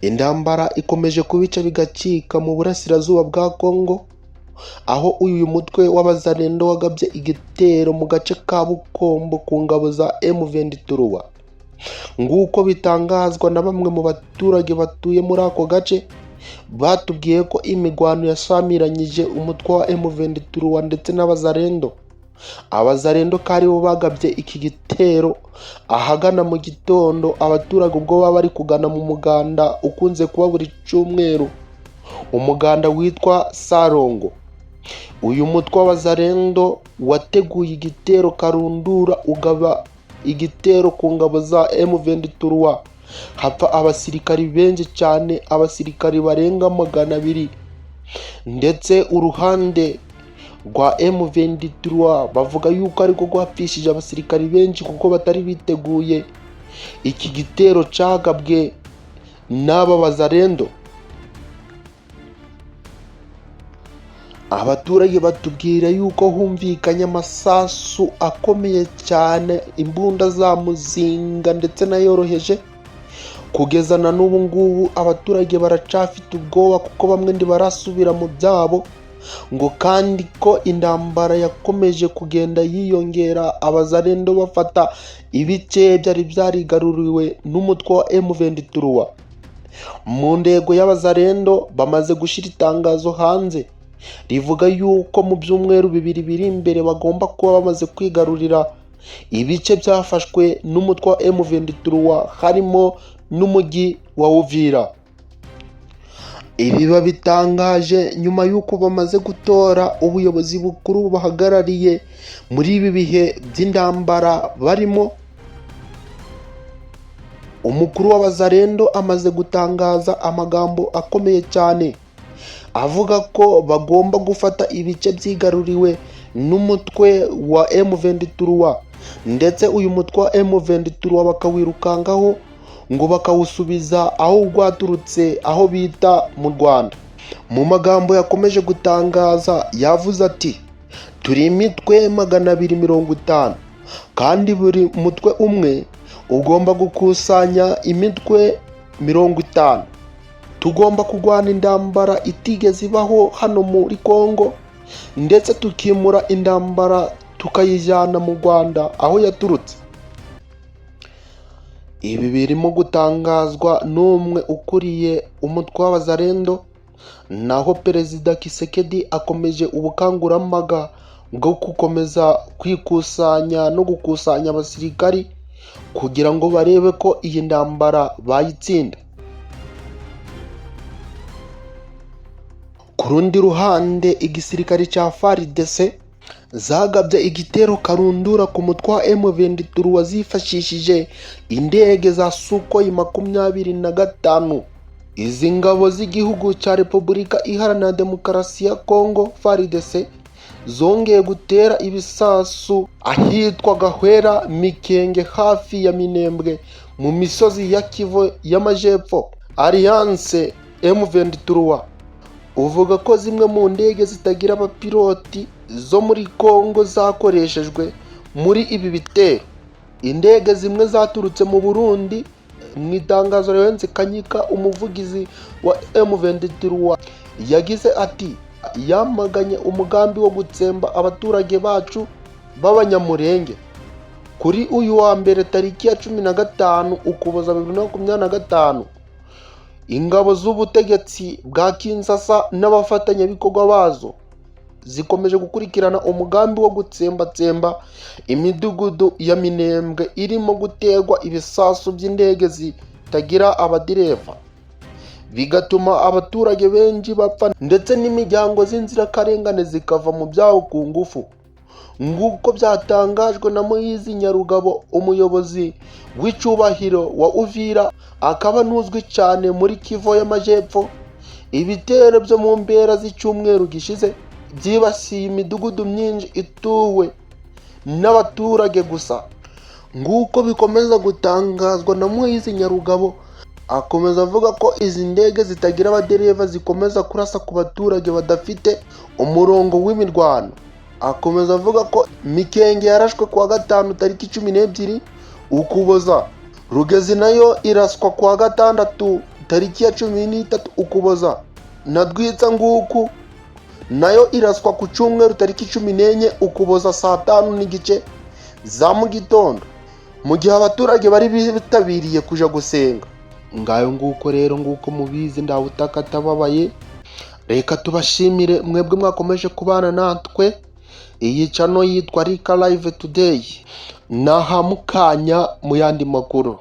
Intambara ikomeje kubica bigacika mu burasirazuba bwa Congo, aho uyu mutwe w'Abazalendo wagabye igitero mu gace ka Bukombo ku ngabo za M23. Nguko bitangazwa na bamwe mu baturage batuye muri ako gace, batubwiye ko imigwano yasamiranyije umutwe wa M23 ndetse n'Abazalendo. Abazalendo ko aribo bagabye iki gitero ahagana mu gitondo, abaturage ubwo baba bari kugana mu muganda ukunze kuba buri cyumweru, umuganda witwa Sarongo. Uyu mutwe w'Abazalendo wateguye igitero karundura, ugaba igitero ku ngabo za M23, hapfa abasirikari benshi cyane, abasirikari barenga 200, ndetse uruhande rwa M23 bavuga yuko ariko rwapfishije abasirikari benshi kuko batari biteguye iki gitero cagabwe n'aba Bazalendo. Abaturage batubwira yuko humvikanye amasasu akomeye cyane, imbunda za muzinga ndetse n'ayoroheje. Kugeza na n'ubu ngubu abaturage baracafite ubwoba kuko bamwe ntibarasubira mu byabo, ngo kandi ko intambara yakomeje kugenda yiyongera, Abazalendo bafata ibice byari byarigaruriwe n'umutwe wa M23. Mu ntego y'Abazalendo bamaze gushyira itangazo hanze rivuga yuko mu byumweru 2 biri imbere bagomba kuba bamaze kwigarurira ibice byafashwe n'umutwe wa M23, harimo n'umujyi wa Uvira. Ibi babitangaje nyuma y'uko bamaze gutora ubuyobozi bukuru bubahagarariye muri ibi bihe by'intambara barimo. Umukuru w'Abazalendo amaze gutangaza amagambo akomeye cyane avuga ko bagomba gufata ibice byigaruriwe n'umutwe wa M23, ndetse uyu mutwe wa M23 bakawirukangaho ngo bakawusubiza aho rwaturutse, aho bita mu Rwanda. Mu magambo yakomeje gutangaza yavuze ati: "Turi imitwe 250, kandi buri mutwe umwe ugomba gukusanya imitwe 50. Tugomba kurwana intambara itigeze ibaho hano muri Congo, ndetse tukimura intambara tukayijyana mu Rwanda aho yaturutse." Ibi birimo gutangazwa n'umwe ukuriye umutwe w'Abazalendo. Naho Perezida Tshisekedi akomeje ubukangurambaga bwo gukomeza kwikusanya no gukusanya abasirikari kugira ngo barebe ko iyi ntambara bayitsinda. Ku rundi ruhande, igisirikare cya FARDC zagabye igitero karundura ku mutwe wa M23 wazifashishije indege za Sukhoi 25. Izi ngabo z'igihugu cya Repubulika Iharanira Demokarasi ya Congo FARDC zongeye gutera ibisasu ahitwa Gahwera Mikenge hafi ya Minembwe mu misozi ya Kivu y'Amajepfo. Alliance M23 uvuga ko zimwe mu ndege zitagira abapiloti zo muri Congo zakoreshejwe muri ibi bitero. Indege zimwe zaturutse mu Burundi. Mu itangazo Lawrence Kanyika, umuvugizi wa M23, yagize ati: "Yamaganye umugambi wo gutsemba abaturage bacu b'Abanyamurenge." Kuri uyu wa mbere tariki ya 15 Ukuboza 2025, ingabo z'ubutegetsi bwa Kinshasa n'abafatanyabikorwa bazo zikomeje gukurikirana umugambi wo gutsembatsemba imidugudu ya Minembwe irimo guterwa ibisasu by'indege zitagira abadereva, bigatuma abaturage benshi bapfa ndetse n'imiryango z'inzirakarengane zikava mu byabo ku ngufu, nk'uko byatangajwe na Moyizi Nyarugabo, umuyobozi w'icyubahiro wa Uvira akaba n'uzwi cyane muri Kivu y'Amajepfo. Ibitero byo mu mpera z'icyumweru gishize byibasiye imidugudu myinshi ituwe n'abaturage gusa, nk'uko bikomeza gutangazwa na Moyizi Nyarugabo. Akomeza avuga ko izi ndege zitagira abadereva zikomeza kurasa ku baturage badafite umurongo w'imirwano. Akomeza avuga ko Mikenge yarashwe kuwa gatanu tariki 12 Ukuboza, Rugezi nayo iraswa kuwa gatandatu Tariki ya 13 Ukuboza, na Rwitsa nguku nayo iraswa ku cyumweru tariki 14 Ukuboza saa 5:30 za mu gitondo, mu gihe abaturage bari bitabiriye kuja gusenga. Ngayo nguko rero, nguko mubizi, ndawutaka atababaye. Reka tubashimire mwebwe mwakomeje kubana natwe. Iyi channel yitwa Rika Live Today. Naha mukanya mu yandi makuru.